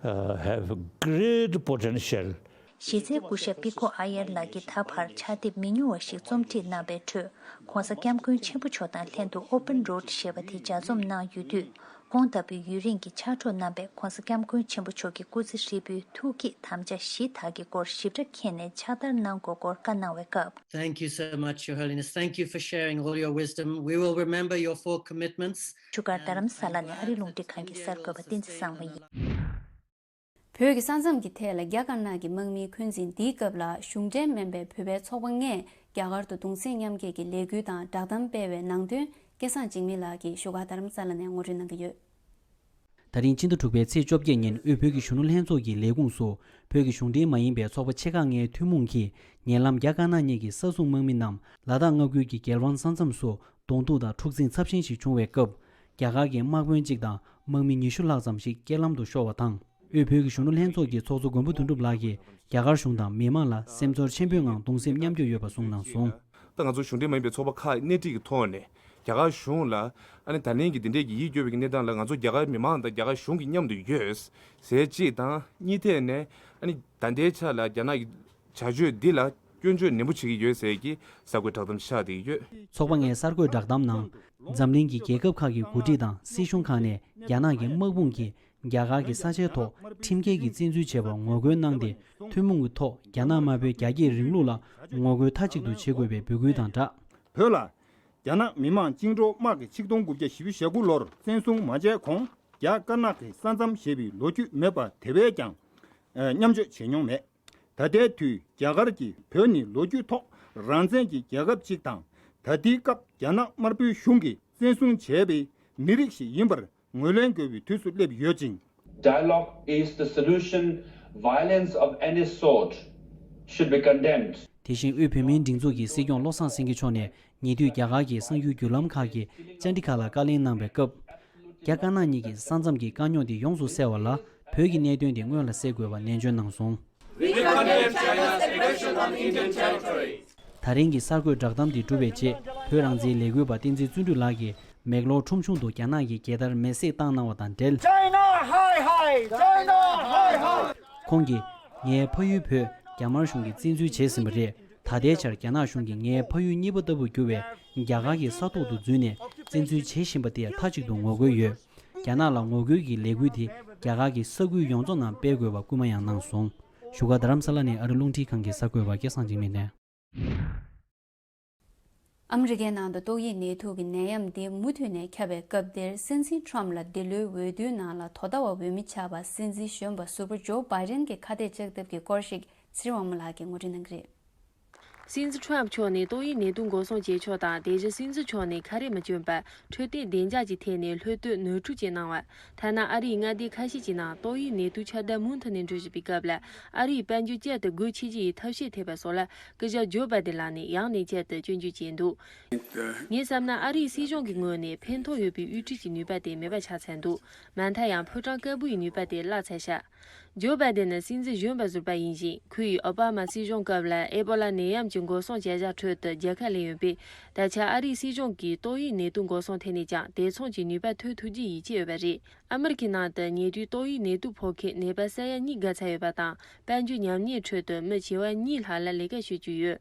uh, have great potential. གཞི་རྩའི་སྐུ་ཞབས་པི་ཁོ་ཨ་ཡར་ལགས་ཀྱིས་ད་བར་ཕྱག་དེབ་མི་ཉུང་བ་ཞིག་རྩོམ་སྒྲིག་གནང་པའི་ཁྲོད། ༸གོང་ས་༸སྐྱབས་མགོན་ཆེན་པོ་མཆོག་དང་ལྷན་དུ་Open Road ཞེས་པ་དེ་ལྗགས་རྩོམ་གནང་ཡོད་དུས། ཁོང་ལྟ་བུའི་ཡུན་རིང་གི་ཕྱག་རོགས་གནང་པས་༸གོང་ས་༸སྐྱབས་མགོན་ཆེན་པོ་མཆོག་གི་སྐུ་ཚེ་ཧྲིལ་པོའི་ཐུགས་བསྐྱེད་དམ་བཅའ་བཞི་དག་གི་སྐོར་ཞིབ་ཕྲ་མཁྱེན་ནས་ཕྱག་བསྟར་གནང་དགོས་སྐོར་བཀའ་གནང་བའི་སྐབས། Thank you so much, Your Holiness. Thank you for sharing all your wisdom. We will remember your four commitments. བཞུགས་སྒར་རྡ་རམ་ས་ལ་ནས་ཨ་རི་རླུང་འཕྲིན་ཁང་གི་གསར་འགོད་པ་བསྟན་འཛིན་བཟང་མོ་ཡིན། བོད་ཀྱི་ས་མཚམས་ཀྱི་ཐད་ལ་རྒྱ་དཀར་ནག་གི་དམག་མིའི་འཁོན་འཛིན་འདིའི་སྐབས་ལ་གཞུང་འབྲེལ་མིན་པའི་བོད་པའི་ཚོགས་པ་ལྔས་རྒྱ་གར་དུ་གདུང་སེམས་མཉམ་སྐྱེད་ཀྱི་ལས་འགུལ་དང་བསྒྲགས་གཏམ་སྤེལ་བའི་ནང་དོན་སྐལ་བཟང་འཇིགས་མེད་ལགས་ཀྱིས་བཞུགས་སྒར་རྡ་རམ་ས་ལ་ནས་ངོ་སྤྲོད་གནང་གི་ཡོད། ད་རིང་ཕྱི་ཟླ་དྲུག་པའི་ཚེས་བཅོ་བརྒྱད་ཉིན་དབུས་བོད་ཀྱི་གཞོན་ནུ་ལྷན་ཚོགས་ཀྱི་ལས་ཁུངས་སུ་བོད་ཀྱི་གཞུང་འབྲེལ་མ་ཡིན་པའི་ཚོགས་པ་ཆེ་ཁག་ལྔའི་ཐུན་མོང་གིས་ཉེ་ལམ་རྒྱ་དཀར་ནག་གཉིས་ཀྱི་ས་སྲུང་དམག་མི་རྣམས་ལ་དྭགས་མངའ་ཁུལ་གྱི་རྒྱལ་དབང་ས་མཚམས་སུ་གདོང་ཐུག་དང་འཁྲུག་འཛིང་ཚབས་ཆེན་ཞིག་བྱུང་བའི་སྐབས། རྒྱ་གར་གྱི་དམག་དཔོན་གཅིག་དང་དམག་མི་ཉི་ཤུ་ལྷག་ཙམ་ཞིག་རྐྱེན་ལམ་དུ་ཤོར་བ་དང་། དབུས་བོད་ཀྱི་གཞོན་ནུ་ལྷན་ཚོགས་ཀྱི་ཚོགས་གཙོ་མགོན་པོ་དོན་གྲུབ་ལགས་ཀྱིས་རྒྱ་གར་གཞུང་དང་མི་མང་ལ་སེམས་ཚོར་ཆེན་པོའི་ངང་གདུང་སེམས་མཉམ་སྐྱེད་ཡོད་པ་གསུངས་གནང་སོང་། ད་ང་ཚོ་གཞུང་འབྲེལ་མ་ཡིན་པའི་ཚོགས་པ་ཁག་སྣེ་ཁྲིད་ཀྱི་ཐོག་ནས་རྒྱ་གར་གཞུང་ལ་ཨ་ནི་ད་ལན་གྱི་འདི་འདྲའི་གི་ཡིད་སྐྱོ་བའི་གི་གནས་སྟངས་ལ་ང་ཚོ་རྒྱ་གར་མི་མང་དང་རྒྱ་གར་གཞུང་གི་མཉམ་དུ་ཡོད་ཟེར་གཅིག་དང་། གཉིས་ཐད་ནས་ཨ་ནི་ད་ལྟའི་ཆ་ལ་རྒྱ་ནག་གི་བྱ་སྤྱོད་འདི་ལ་སྐྱོན་བརྗོད་ནན་པོ་བྱེད་ཀྱི་ཡོད་ཟེར་གྱི་གསར་འགོད་བསྒྲགས་གཏམ་ཆགས་བསྡད་ཀྱི་ཡོད། ཚོགས་པ་ལྔའི་གསར་འགོད་བསྒྲགས་གཏམ་ནང་། འཛམ་གླིང་གི་རྒྱལ་ཁབ་ཁག་གི་འགོ་ཁྲིད་དང་སྲིད་གཞུང་ཁག་ནས་རྒྱ་ནག་གི་དམག་དཔུང་གིས་རྒྱ་གར་གྱི་ས་ཆའི་ཐོག་ཁྲིམས་འགལ་གྱི་བཙན་འཛུལ་བྱས་པར་ངོ་རྒོལ་གནང་སྟེ། ཐུན་མོང་གི་ཐོག་རྒྱ་ནག་དམར་པོའི་རྒྱ་སྐྱེད་རིང་ལུགས་ལ་ངོ་རྒོལ་མཐའ་གཅིག་ཏུ་བྱེད་དགོས་པའི་འབོད་སྐུལ་དང་སྦྲགས། བོད་ལ་རྒྱ་ནག་མི་དམངས་བཅིངས་འགྲོལ་དམག་གིས་ཆིག་སྟོང་དགུ་བརྒྱ་བཞི་བཅུ་ཞེ་དགུ་ལོར་བཙན་བཟུང་མ་བྱས་གོང་རྒྱ་དཀར་ནག་གི་ས་མཚམས་ཞེས་པའི་ལོ་རྒྱུས་མེད་པ་དེ་བས་ཀྱང་མཉམ་སྤྱོད་བྱེད་མྱོང་མེད། ད་ལྟའི་དུས་རྒྱ་གར་གྱིས་བོད་ནི་ལོ་རྒྱུས་ཐོག་རང་བཙན་གྱི་རྒྱལ་ཁབ་ཅིག་དང་། ད་ལྟའི་སྐབས་རྒྱ་ནག་དམར་པོའི་གཞུང་གིས་བཙན་བཟུང་བྱས་པའི་མི་རིགས་ཤིག་ཡིན་པར་ངོས་ལེན་དགོས་པའི་དུས་སུ་སླེབས་ཡོད་ཅིང་། Dialogue is the solution. Violence of any sort should be condemned. དེ་བཞིན་དབུས་བོད་མིའི་སྒྲིག་འཛུགས་ཀྱི་སྲིད་སྐྱོང་བློ་བཟང་སེང་གེ་མཆོག་ནས་ཉེ་དུས་རྒྱ་གར་གྱི་གསར་འགྱུར་བརྒྱུད་ལམ་ཁག་གི་བཅར་འདྲི་ཁག་ལ་བཀའ་ལན་གནང་བའི་སྐབས། རྒྱ་དཀར་ནག་གཉིས་ཀྱི་ས་མཚམས་ཀྱི་དཀའ་རྙོག་དེ་ཡོངས་སུ་སེལ་བ་ལ་བོད་ཀྱི་གནད་དོན་དེ་སྔོན་ལ་སེལ་དགོས་པ་ནན་བརྗོད་གནང་སོང་། We condemn China's aggression on Indian territory. ད་རིང་གི་གསར་འགོད་བསྒྲགས་གཏམ་འདི་གྲུབ་པའི་རྗེས། བོད་རང་བཙན་ལས་འགུལ་བ་བསྟན་འཛིན་བརྩོན་འགྲུས་ལགས་ཀྱིས་མེག་ལོར་ཁྲོམ་གཞུང་དུ་རྒྱ་ནག་གི་རྒྱལ་དར་མེ་བསྲེགས་བཏང་གནང་བ་དང་འབྲེལ། China high high, China high high. ཁོང་གིས། ངའི་ཕ་ཡུལ་བོད་རྒྱ་དམར་གཞུང་གིས་བཙན་འཛུལ་བྱས་ཟིན་པ་རེད། ད་ལྟའི་ཆར་རྒྱ་ནག་གཞུང་གིས་ངའི་ཕ་ཡུལ་གཉིས་པ་ལྟ་བུར་གྱུར་བའི་རྒྱ་གར་གྱི་ས་ཐོག་ཏུ་འཛུལ་ནས་བཙན་འཛུལ་བྱེད་བཞིན་པ་དེར་མཐའ་གཅིག་ཏུ་ངོ་རྒོལ་ཡོད། རྒྱ་ནག་ལ་ངོ་རྒོལ་གྱི་ལས་འགུལ་དེ་རྒྱ་གར་གྱི་ས་ཁུལ་ཡོངས་རྫོགས་ནང་སྤེལ་དགོས་པ་སྐུལ་མ་ཡང་གནང་སོང་། བཞུགས་སྒར་རྡ་རམ་ས་ལ་ནས་ཨ་རི་རླུང་འཕྲིན་ཁང་གི་གསར་འགོད་པ་སྐལ་བཟང་འཇིགས་མེད་ལགས། ཨ་མི་རི་ཀའི་ནང་དུ་ཏོག་དབྱིབས་ནད་དུག་གི་ནད་ཡམས་འདི་མུ་མཐུད་ནས་ཁྱབ་པའི་སྐབས་འདིར། སྲིད་འཛིན་ཁྲོམ་ལ་འདི་ལོའི་འོས་བསྡུའི་ནང་ལ་དོ་ཟླ་བ་འོས་མི་ཆགས་པ་སྲིད་འཛིན་གཞོན་པ་ཟུར་པ་ཇོ་བྷའི་ཌེན་གྱི་ཁ་གཏད་གཅོག་ཐབས་ཀྱི་སྐོར་ཞིག་ཚེ་རིང་དབང་མོ་ལགས་ཀྱིས་ངོ་སྤྲོད་གནང་གི་རེད། སྲིད་འཛིན་ཁྲོམ་མཆོག་ནས་ཏོག་དབྱིབས་ནད་དུག་འགོག་སྲུང་བྱེད་ཕྱོགས་དང་། དེ་བཞིན་སྲིད་འཛིན་མཆོག་ནས་ཁ་རས་མི་གྱོན་པར་འཕྲོད་བསྟེན་བདེ་འཇགས་ཀྱི་ཐད་ནས་སློབ་སྟོན་ནོར་འཁྲུལ་བྱས་གནང་བ། ཐ་ན་ཨ་རིའི་མངའ་སྡེ་ཁ་ཤས་ཀྱི་ནང་ཏོག་དབྱིབས་ནད་དུག་ཁྱབ་གདལ་མུ་མཐུད་ནས་འགྲོ་བཞིན་པའི་སྐབས་ལ། ཨ་རིའི་དཔལ་འབྱོར་བསྐྱར་དུ་སྒོ་ཕྱེ་རྒྱུ་ཡི་ཐབས་ཤེས་ཐེབས་པ་སོགས་ལ་སྐུ་ཞབས་ཇོ་བྷའི་ཌེན་ལགས་ནས་ཡང་ནས་བསྐྱར་དུ་སྐྱོན་བརྗོད་བྱས་འདུག་ངས་བསམ་ན་ཨ་རིའི་སྲིད་གཞུང་གི་ངོས་ནས་ཕན་ཐོགས་ཡོད་པའི་དབུ་ཁྲིད་ཀྱི་ནུས་པ་དེ་མེད་པ་ཆགས་ཚར་འདུག་མ་མཐའ་ཡང་ཕོ་བྲང་དཀར་པོ་ཡི་ནུས་པ་དེ་བརླག་ཚར་ཤག་ཇོ་བྷའི་ཌེན་ནི་སྲིད་འཛིན་གཞོན་པ་ཟུར་པ་ཡིན་ཞིང་། ཁོ་ཡིས་ཨོ་བྷ་མ་སྲིད་གཞུང་སྐབས་ལ་ཨེ་བོ་ལ་ནད་ཡམས་ཀྱི་འགོག་སྲུང་བྱ་གཞག་ཁྲོད་དུ་རྒྱལ་ཁ་ལེན་ཡོད་པས། ད་ཆ་ཨ་རིའི་སྲིད་གཞུང་གིས་ཏོག་དབྱིབས་ནད་དུག་འགོག་སྲུང་ཐད་ནས་ཀྱང་དེ་མཚུངས་ཀྱི་ནུས་པ་ཐོན་ཐུབ་རྒྱུ་ཡིད་ཆེས་ཡོད་པ་རེད། ཨ་མི་རི་ཁའི་ནང་དུ་ཉེ་དུས་ཏོག་དབྱིབས་ནད་དུག་ཕོག་མཁན་ནད་པ་ས་ཡ་གཉིས་བརྒལ་ཚར་ཡོད་པ་དང་། དཔལ་འབྱོར་ཉམས་ཉེས་ཁྲོད་དུ་མི་བྱེ་བ་གཉིས་ལྷག་ལ་ལས་ཀ་བྱེད་ཀྱི་ཡོད།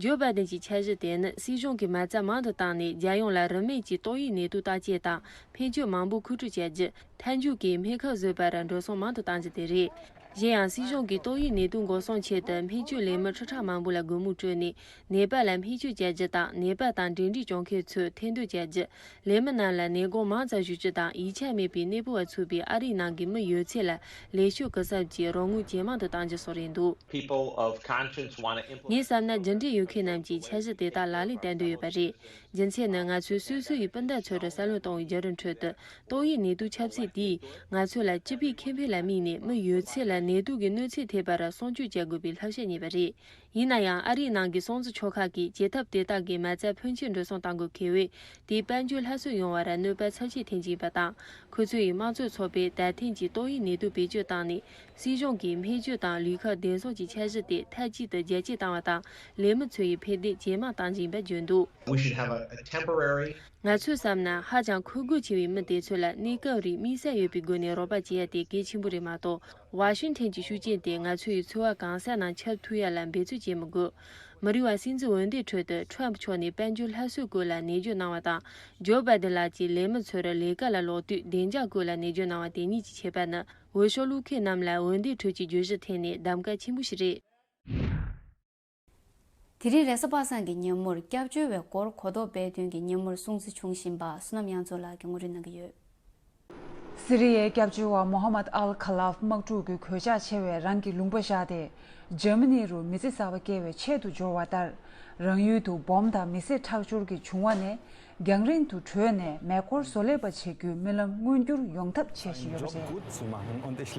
ཇོ་བྷའི་ཌེན་གྱི་འཆར་གཞི་དེ་ནི་སྲིད་གཞུང་གིས་མ་རྩ་མང་དུ་བཏང་ནས། རྒྱལ་ཡོངས་ལ་རིན་མེད་ཀྱི་ཏོག་དབྱིབས་ནད་དུག་བརྟག་དཔྱད་དང་། སྨན་བཅོས་མང་པོ་མཁོ་སྤྲོད་བྱ་རྒྱུ། མཐའ་མཇུག་གི་སྨན་ཁབ་བཟོས་པར་འགྲོ་སོང་མང་དུ་གཏང་རྒྱུ་དེ་རེད། གཞན་ཡང་སྲིད་གཞུང་གིས་ཏོག་དབྱིབས་ནད་དུག་འགོག་སྲུང་ཆེད་དུ་སྨན་བཅོས་ལས་མི་ཁྲི་ཕྲག་མང་པོ་ལ་སྒོར་མོ་སྤྲོད་ནས། ནད་པ་ལ་སྨན་བཅོས་བྱ་རྒྱུ་དང་། ནད་པ་དང་འབྲེལ་འདྲིས་བྱུང་མཁན་ཚོས་ཐེར་འདོན་བྱ་རྒྱུ། ལས་མི་རྣམས་ལ་ནད་དགོངས་མང་ཙམ་ཞུ་རྒྱུ་དང་། ཡིག་ཆ་མེད་པའི་གནས་སྤོ་བ་ཚུད་པའི་ཨ་རིའི་ནང་གི་མི་ཡོད་ཚད་ལ་ལས་ཞུགས་གི་སྲིད་ཇུས་རོགས་དངུལ་ཇེ་མང་དུ་གཏང་རྒྱུ་སོགས་རེད་འདུག People of conscience want to implement. ངས་བསམ་ན་རྒྱུ་འབྲས་ཡོད་མཁན་རྣམས་ཀྱིས་འཆར་གཞི་དེ་དག་ལག་ལེན་བསྟར་འདོད་ཡོད་པ་རེད། རྒྱུ་མཚན་ནི་ང་ཚོས་སོ་སོ་ཡི་སྤུན་ཟླ་ཚོར་བསམ་བློ་གཏོང་བའི་བརྒྱུད་རིམ་ཁྲོད་དུ། ཏོག་དབྱིབས་ནད་དུག་ཁྱབ་ཚད་དེས་ང་ཚོ་ལ་སྤྱི་པའི་ཁེ་ཕན་ལ་དམིགས་ནས། མི་ཡོད་ཚད་ལ་ནད་དུག་གི་གནོད་འཚེ་ཐེབས་པར་སྲུང་སྐྱོབ་བྱ་དགོས་པའི་བསླབ་བྱ་རྙེད་པ་རེད། ཡིན་ན་ཡང་། ཨ་རིའི་ནང་གི་སྲུང་བརྩི་ཚོགས་ཁག་གིས་བྱེད་ཐབས་དེ་དག་གིས་མ་རྩ་ཕོན་ཆེ་འགྲོ་སོང་གཏང་དགོས་ཁེལ་བས། དེས་དཔལ་འབྱོར་སླར་གསོ་ཡོང་བར་གནོད་པ་ཚབས་ཆེ་ཐེབས་ཀྱི་ཡིན་པ་དང་། ཁོ་ཚོ་ཡིས་དམངས་གཙོའི་ཚོགས་པས་ད་ཐེངས་ཀྱི་ཏོག་དབྱིབས་ནད་དུག་བེད་སྤྱོད་བཏང་ནས། སྲིད་གཞུང་གིས་སྨན་བཅོས་དང་ལུས་ཁག་བདེ་སྲུང་གི་འཆར་གཞི་དེ་མཐའ་གཅིག་ཏུ་རྒྱ་སྐྱེད་བཏང་བ་དང་། ལས་མི་ཚོ་ཡི་ཕན་བདེ་ཇེ་མང་གཏང་རྒྱུ་ཡིན་པ་བརྗོད་འདུག We should have a, a temporary. ང་ཚོས་བསམ་ན། ཧ་ཅང་ཁུར་དགོས་ཆེ་བའི་མི་དེ་ཚོ་ལ་གནས་སྐབས་རིང་དམིགས་བསལ་ཡོད་པའི་སྒོ་ནས་རོགས་པ་བྱེད་ཡ་དེ་གལ་ཆེན་པོ་རེད་མ་གཏོགས། ཝ་ཤིང་ཊོན་གྱི་ཤུགས་རྐྱེན་དེ་ང་ཚོ་ཡི་འཚོ་བ་གང་ས་ནང་ཁྱབ་ཐུབ་ཡ་ལ་འབད་རྩོལ་བྱེད་མི་དགོས། མི་རིང་བར་སྲིད་འཛིན་འོས་འདེམས་ཁྲོད་དུ་ཁྲོམ་མཆོག་ནས་དཔལ་འབྱོར་སླར་གསོའི་སྐོར་ལ་ནན་བརྗོད་གནང་བ་དང་། ཇོ་བྷའི་ཌེན་ལགས་ཀྱིས་ལས་མི་ཚོར་ལས་ཀ་ལ་ལོག་དུས་བདེ་འཇགས་སྐོར་ལ་ནན་བརྗོད་གནང་བ་དེ་གཉིས་ཀྱི་ཁྱད་པར་ནི། འོས་ཤོག་བླུག་མཁན་རྣམས་ལ་འོས་འདེམས་ཁྲོད་ཀྱི་བརྗོད་གཞི་ཐད་ནས་གདམ་ག་ཆེན་པོ་ཞིག་རེད། དེ་རིང་རེས་གཟའ་པ་སངས་ཀྱི་ཉིན་མོར་སྐྱབས་བཅོལ་བའི་སྐོར་གོ་རྟོགས་སྤེལ་དོན་གྱི་ཉིན་མོར་སྲུང་བརྩི་བྱུང་བཞིན་པ་བསོད་ནམས་དབྱངས་མཚོ་ལགས་ཀྱིས་ངོ་སྤྲོད་གནང་གི་ཡོད། སི་རི་ཡའི་སྐྱབས་བཅོལ་བ་མོ་ཧ་མད་ཨལ་ཁ་ལཱབ་དམག་འཁྲུག་གི་གོད་ཆག་ཆེ་བས་རང་གི་ལུང་པ་བཞག་སྟེ། འཇར་མ་ནི་རུ་མི་ཚེ་གསར་པ་སྐྱེལ་བའི་ཆེད་དུ་འབྱོར་བ་ལྟར། རང་ཡུལ་དུ་སྦོམ་དང་མི་བསད་ཁྲག་སྦྱོར་གྱི་བྱུང་བ་ནས། རྒྱང་རིང་དུ་བྲོས་ནས་མེ་འཁོར་བཟོ་ལས་པ་བྱེད་རྒྱུའི་རྨི་ལམ་མངོན་འགྱུར་ཡོང་ཐབས་བྱེད་བཞིན་ཡོད་པ་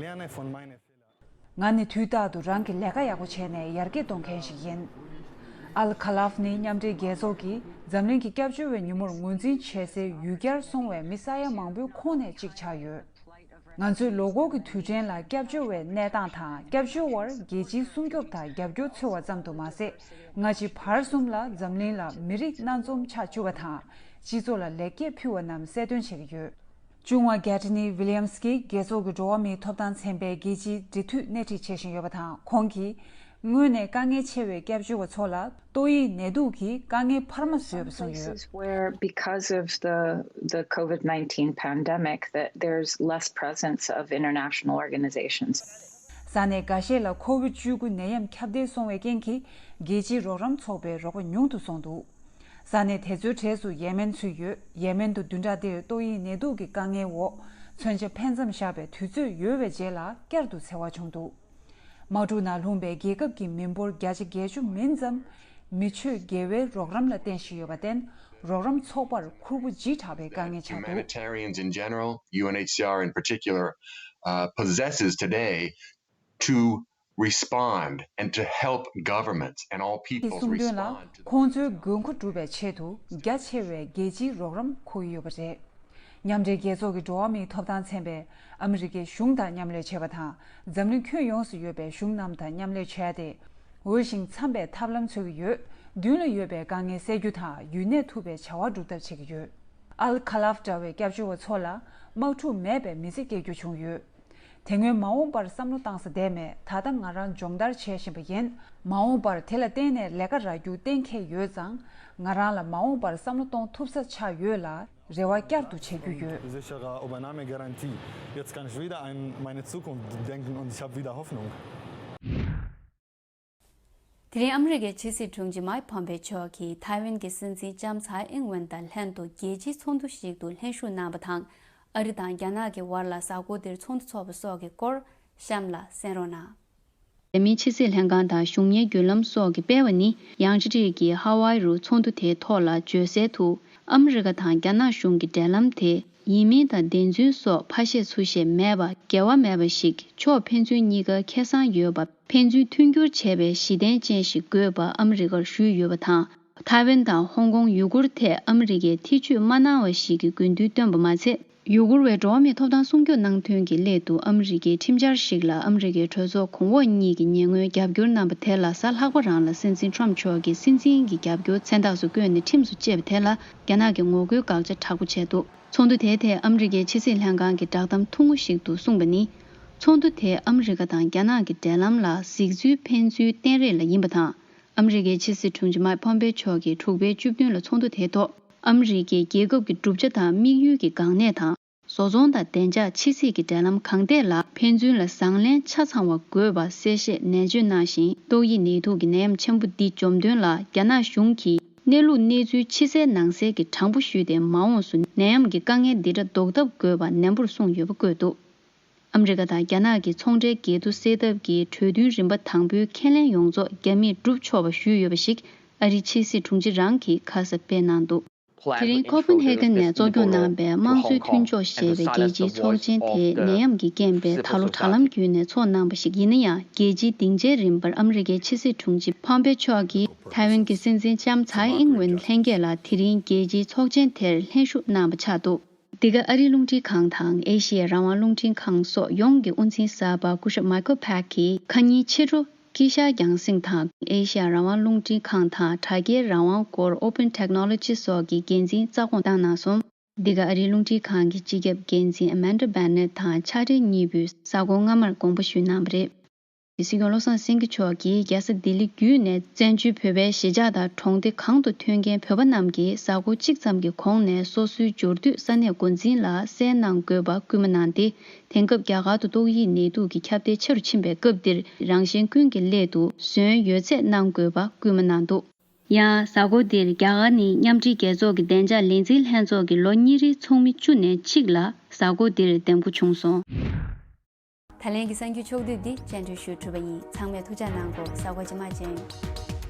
རེད། ང་ནི་དུས་རྟག་ཏུ་རང་གི་ལས་ཀ་ཡག་པོ་བྱས་ནས་ཡར་རྒྱས་གཏོང་མཁན་ཞིག་ཡིན། ཨལ་ཁ་ལབ་ནི་མཉམ་འབྲེལ་རྒྱལ་ཚོགས་ཀྱིས་འཛམ་གླིང་གི་སྐྱབས་བཅོལ་བའི་ཉིན་མོར་ངོས་འཛིན་བྱེད་སའི་ཡུལ་གྱར་སོང་བའི་མི་ས་ཡ་མང་པོའི་ཁོངས་ནས་གཅིག་ཆགས་ཡོད། ང་ཚོས་ལོ་འཁོར་གྱི་དུས་དྲན་ལ་སྐྱབས་བཅོལ་བའི་གནས་སྟངས་དང་སྐྱབས་བཅོལ་བར་རྒྱལ་སྤྱིའི་སྲུང་སྐྱོབ་དང་རྒྱབ་སྐྱོར་འཚོལ་བ་ཙམ་དུ་མ་ཟད། སྔ་ཕྱི་བར་གསུམ་ལ་འཛམ་གླིང་ལ་མི་རིགས་སྣ་འཛོམས་ཆགས་བཅུག་པ་དང་། སྤྱི་ཚོགས་ལ་ལེགས་སྐྱེས་ཕུལ་བ་རྣམས་གསལ་སྟོན་བྱེད་ཀྱི་ཡོད། ལྕོགས་དབང་གྷ་ཏི་ནི་ཝི་ལི་ཡམ་སི་ཀྱིས་རྒྱལ་ཚོགས་ཀྱི་འགྲོ་བ་མིའི་ཐོབ་ཐང་ཚན་པའི་རྒྱལ་སྤྱིའི་འབྲེལ་མཐུད་སྣེ་ཁྲིད་བྱེད་བཞིན་ཡོད་པ་དང་། ཁོང་གིས་སྔོན་ནས་དཀའ་ངལ་ཆེ་བའི་སྐྱབས་བཅོལ་བ་ཚོ་ལ་ཏོག་དབྱིབས་ནད་དུག་གིས་དཀའ་ངལ་འཕར་མ་བཟོས་པ་གསུངས་ཡོད། Some places where, because of the, the COVID nineteen pandemic, that there's less presence of international organizations. ས་གནས་འགའ་ཤས་ལ་ཁོ་བིད་བཅུ་དགུ་ནད་ཡམས་ཁྱབ་གདལ་སོང་བའི་རྐྱེན་གྱིས་རྒྱལ་སྤྱིའི་རོགས་རམ་ཚོགས་པའི་རོགས་པ་ཉུང་དུ་སོང་འདུག་ས་གནས་དེ་ཚོའི་གྲས་སུ་ཡེ་མེན་ཚུད་ཡོད། ཡེ་མེན་དུ་བདུན་ཕྲག་འདིར་ཏོག་དབྱིབས་ནད་དུག་གི་དཀའ་ངལ་འོག་མཚོན་ཆ་ཕན་མཚམས་བཞག་པའི་དུས་ཚོད་ཡོལ་བའི་རྗེས་ལ་བསྐྱར་དུ་འཚེ་བ་བྱུང་འདུག་དམག་འཁྲུག་ནང་ལྷུང་པའི་རྒྱལ་ཁབ་ཀྱི་མི་འབོར་བརྒྱ་ཆ་བརྒྱད་ཅུ་མིན་ཙམ་མི་ཆོས་དགེ་བའི་རོགས་རམ་ལ་བརྟེན་བཞིན་ཡོད་པར་བརྟེན། རོགས་རམ་ཚོགས་པར་ཁུར་པོ་ལྗིད་དྲགས་པའི་དཀའ་ངལ་ཆགས་འདུག Humanitarians in general, U N H C R in particular, uh, possesses today to respond and to help governments and all peoples གསུངས་དོན་ལ། respond to ཁོང་ཚོའི་དགོས་མཁོ་སྒྲུབ་པའི་ཆེད་དུ་རྒྱ་ཆེ་བའི་རྒྱལ་སྤྱིའི་རོགས་རམ་མཁོ་གི་ཡོད་པ་རེད། མཉམ་འབྲེལ་རྒྱལ་ཚོགས་ཀྱི་འགྲོ་བ་མིའི་ཐོབ་ཐང་ཚན་པས་ཨ་མི་རི་ཀའི་གཞུང་དང་མཉམ་ལས་བྱས་པ་དང་། འཛམ་གླིང་ཁྱོན་ཡོངས་སུ་ཡོད་པའི་གཞུང་རྣམས་དང་མཉམ་ལས་བྱས་ཏེ། འོས་ཤིང་འཚམ་པའི་ཐབས་ལམ་འཚོལ་གྱི་ཡོད། མདུན་ལ་ཡོད་པའི་དཀའ་ངལ་སེལ་རྒྱུ་དང་ཡུན་གནས་ཐུབ་པའི་བྱ་བ་སྒྲུབ་ཐབས་བྱེད་ཀྱི་ཡོད། ཨལ་ཁ་ལབ་འདྲ་བའི་སྐྱབས་བཅོལ་བ་ཚོ་ལ་དམག་འཁྲུག་མེད་པའི་མི་ཚེ་སྐྱེལ་རྒྱུ་བྱུང་ཡོད། དེ་སྔོན་མ་འོངས་པར་བསམ་བློ་བཏང་ས་བསྡད་མེད། ད་ལྟ་ང་རང་སྦྱོང་བརྡར་བྱེད་བཞིན་པ་ཡིན། མ་འོངས་པར་དེ་ལ་བརྟེན་ནས་ལས་ཀ་རག་རྒྱུ་གཏན་འཁེལ་ཡོད་ཙང་། ང་རང་ལ་མ་འོངས་པར་བསམ་བློ་གཏོང་ཐུབ་ས་ཆགས་ཡོད་ལ། རེ་བ་བསྐྱར་དུ་བྱེད་རྒྱུ་ཡོད། Sichere Übernahmegarantie. Jetzt kann ich wieder an meine Zukunft denken und ich habe wieder Hoffnung. དེ་རིང་ཨ་མི་རི་ཀའི་ཕྱི་སྲིད་དྲུང་ཆེ་མཱིག་ཕོམ་པེ་མཆོག་གིས་ཐའེ་ཝན་གྱི་སྲིད་འཛིན་ལྕམ་ཚའེ་ཨིང་ཝེན་དང་ལྷན་དུ་རྒྱལ་སྤྱིའི་ཚོགས་འདུ་ཞིག་ཏུ་ལྷན་ཞུགས་གནང་བ་དང་། ཨ་རི་དང་རྒྱ་ནག་གི་བར་ལ་གཟའ་འཁོར་འདིར་ཚོགས་འདུ་འཚོགས་པའི་སྐོར་གཤམ་ལ་གསན་རོགས་གནང་། རྒྱ་མིའི་ཕྱི་སྲིད་ལྷན་ཁང་དང་གཞུང་གཉེར་བརྒྱུད་ལམ་སོགས་ཀྱིས་སྤེལ་བ་ནི། ཡང་ཅི་ཀྲིག་གིས་ཧ་ཝའི་རུ་ཚོགས་འདུ་དེའི་ཐོག་ལ་བརྗོད་གསལ་དུ། ཨ་མི་རི་ཀ་དང་རྒྱ་ནག་གཞུང་གི་འབྲེལ་ལམ་དེ། ཡིན་མིན་དང་བདེན་རྫུན་སོགས་ཕར་བཤད་ཚུར་བཤད་མེད་པ། འགལ་བ་མེད་པ་ཞིག་ཕྱོགས་ཕན་ཚུན་གཉིས་ཀ་ཁེ་བཟང་ཡོད་པ། ཕན་ཚུན་མཐུན་འགྱུར་བྱེད་པའི་གཞི་རྟེན་ཅན་ཞིག་དགོས་པ་ཨ་མི་རི་ཀར་ཞུས་ཡོད་པ་དང་། ཐའེ་ཝན་དང་ཧོང་ཀོང་ཡུ་གུར་ཐད་ཨ་མི་རི་ཀས་ཐེ་བྱུས་མ་གནང་བ་ཞིག་གི་དགོས་འདུན་བཏོན་པ་མ་ཚད། ཡུ་གུར་བའི་འགྲོ་བ་མིའི་ཐོབ་ཐང་སྲུང་སྐྱོབ་གནང་དོན་གྱི་སླད་དུ་ཨ་མི་རི་ཀའི་ཁྲིམས་འཆར་ཞིག་ལ་ཨ་མི་རི་ཀའི་གྲོས་ཚོགས་གོང་འོག་གཉིས་ཀྱི་ཉེ་སྔོན་རྒྱབ་སྐྱོར་གནང་པ་དེ་ལ་གཟའ་ལྷག་པ་རང་ལ་སྲིད་འཛིན་ཁྲོམ་མཆོག་གིས་སྲིད་འཛིན་གྱི་རྒྱབ་སྐྱོར་མཚན་རྟགས་སུ་བཀོད་ནས་ཁྲིམས་སུ་བཅད་པ་དེ་ལ་རྒྱ་ནག་གིས་ངོ་རྒོལ་དགག་བྱ་དྲག་པོ་བྱས་འདུག་ཚོགས་འདུ་དེའི་ཐད་ཨ་མི་རི་ཀའི་ཕྱི་སྲིད་ལྷན་ཁང་གི་བསྒྲགས་གཏམ་ཐུང་ངུ་ཞིག་ཏུ་གསུངས་པ་ནི། ཚོགས་འདུ་དེས་ཨ་མི་རི་ཀ་དང་རྒྱ་ནག་གི་འབྲེལ་ལམ་ལ་གཟིགས་ཚུལ་ཕན་ཚུན་བསྟན་རེས་ལ་ཡིན་པ་དང་། ཨ་མི་རི་ཀའི་ཕྱི་སྲིད་དྲུང་ཆེ་མཱིག་ཕོམ་པེ་མཆོག་གིས་དྲུག་པའི་བཅུ་བདུན་ལ་ཚོགས་འདུ་དེའི་ཐོག་ཨ་མི་རི་ཀས་རྒྱལ་ཁབ་ཀྱི་གྲུབ་ཆ་དང་དམིགས་ཡུལ་གྱི་འགག་གནད་དང་། བཟོ་ཚོང་དང་བདེ་འཇགས། ཕྱི་སྲིད་ཀྱི་འབྲེལ་ལམ་གང་ཐད་ལ་ཕན་ཚུན་ལ་བཟང་ལན་ཆ་ཚང་བ་དགོས་པ་གསལ་བཤད་ནན་བརྗོད་གནང་ཞིང་། ཏོག་དབྱིབས་ནད་དུག་གི་ནད་ཡམས་ཆེན་པོ་འདི་འཇོམས་དོན་ལ་རྒྱ་ནག་གཞུང་གིས་གནས་ལུགས་གནས་ཚུལ་ཕྱི་གསལ་ནང་གསལ་གྱི་དྲང་པོ་ཞུས་ཏེ། མ་འོངས་སུ་ནད་ཡམས་ཀྱི་དཀའ་ངལ་འདི་འདྲ་ཟློག་ཐབས་དགོས་པ་ནན་པོར་གསུངས་ཡོད་པ་བཀོད་འདུག་ཨ་མི་རི་ཀ་དང་རྒྱ་ནག་གི་ཚོང་འབྲེལ་འགལ་འདུ་སེལ་ཐབས་ཀྱི་གྲོས་མཐུན་རིམ་པ་དང་པོའི་ཁས་ལེན་ཡོངས་རྫོགས་རྒྱ་མིས་བསྒྲུབ་ཆོག་པ་ཞུས་ཡོད་པ་ཞིག་ཨ་རིའི་ཕྱི་སྲིད་དྲུང་ཆེ་རང་གིས་ཁ་གསལ་སྤེལ་གནང་འདུག་དེ་རིང་ཁོ་པན་ཧེ་གན་ནས་གཙོ་སྐྱོང་གནང་པའི་དམངས་གཙོའི་མཐུན་ཕྱོགས་ཞེས་པའི་རྒྱལ་སྤྱིའི་ཚོགས་ཆེན་དེ་ནད་ཡམས་ཀྱི་རྐྱེན་པས་ད་ལོ་དྲ་ལམ་བརྒྱུད་ནས་ཚོགས་གནང་པ་ཞིག་ཡིན་ན་ཡང་། རྒྱལ་སྤྱིའི་སྡིངས་ཆའི་རིམ་པར་ཨ་མི་རི་ཀའི་ཕྱི་སྲིད་དྲུང་ཆེ་ཕོམ་པེ་མཆོག་གིས་ཐའེ་ཝན་གྱི་སྲིད་འཛིན་ལྕམ་ཚའེ་ཨིང་ཝེན་ལྷན་རྒྱས་ལ་དེ་རིང་རྒྱལ་སྤྱིའི་ཚོགས་ཆེན་དེར་ལྷན་ཞུགས་གནང་པ་ཆགས་འདུག་འདི་ག་ཨ་རིའི་རླུང་འཕྲིན་ཁང་དང་ཨེ་ཤི་ཡའི་རང་དབང་རླུང་འཕྲིན་ཁང་སོགས་ཡོངས་ཀྱི་དབུ་འཛིན་གསར་པ་སྐུ་ཞབས་མཱི་ཁལ་ཕེག་གིས་ཁ་ཉིན་ཕྱི་དྲོ་དཀྱིལ་ཤར་རྒྱང་སྲིང་དང་ཨེ་ཤི་ཡ་རང་དབང་རླུང་འཕྲིན་ཁང་དང་དྲ་རྒྱའི་རང་དབང་སྐོར་Open Technology སོགས་ཀྱི་འགན་འཛིན་རྩ་དགོངས་བཏང་གནང་སོང་། འདི་ག་ཨ་རིའི་རླུང་འཕྲིན་ཁང་གི་སྤྱི་ཁྱབ་འགན་འཛིན་Amanda Bennett དང་ཕྱག་སྦྲེལ་གཉིས་པོས་གཟའ་འཁོར་སྔ་མར་དགོངས་པ་ཞུས་གནང་བ་རེད། སྲིད་སྐྱོང་བློ་བཟང་སེང་གེ་མཆོག་གིས་རྒྱལ་ས་ལྡི་ལི་བརྒྱུད་ནས་བཙན་བྱོལ་བོད་པའི་གཞིས་ཆགས་དང་གྲོང་སྡེ་གང་དུ་ཐོན་མཁན་བོད་པ་རྣམས་ཀྱིས་གཟའ་འཁོར་གཅིག་ཙམ་གྱི་གོང་ནས་སོ་སོའི་འབྱོར་དུས་ས་གནས་འགོ་འཛིན་ལ་གསལ་གནང་དགོས་པ་སྐུལ་མ་གནང་སྟེ། དེང་སྐབས་རྒྱ་གར་དུ་ཏོག་དབྱིབས་ནད་དུག་གི་ཁྱབ་གདལ་ཆེ་རུ་ཕྱིན་པའི་སྐབས་འདིར་རང་གཞན་ཀུན་གྱི་སླད་དུ་ཟོན་ཡོད་ཚད་གནང་དགོས་པ་སྐུལ་མ་གནང་འདུག་ཡང་གཟའ་འཁོར་འདིར་རྒྱ་གར་ནི་མཉམ་འབྲེལ་རྒྱལ་ཚོགས་ཀྱི་བདེ་འཇགས་ལས་འཛིན་ལྷན་ཚོགས་ཀྱི་ལོ་གཉིས་རིང་ཚོགས་མི་བཅུ་ནས་གཅིག་ལ་གཟའ་འཁོར་འདིར་འདེམས་བསྐོ་བྱུང་སོང་། ད་ལན་གྱི་གསར་འགྱུར་ཕྱོགས་བསྡུས་འདི་སྤྱན་འབུལ་ཞུ་གྲུབ་པ་ཡིན། ཚང་མས་ཐུགས་ཅག་གནང་དགོས། གཟའ་འཁོར་རྗེས་མ་མཇལ་ཡོང་།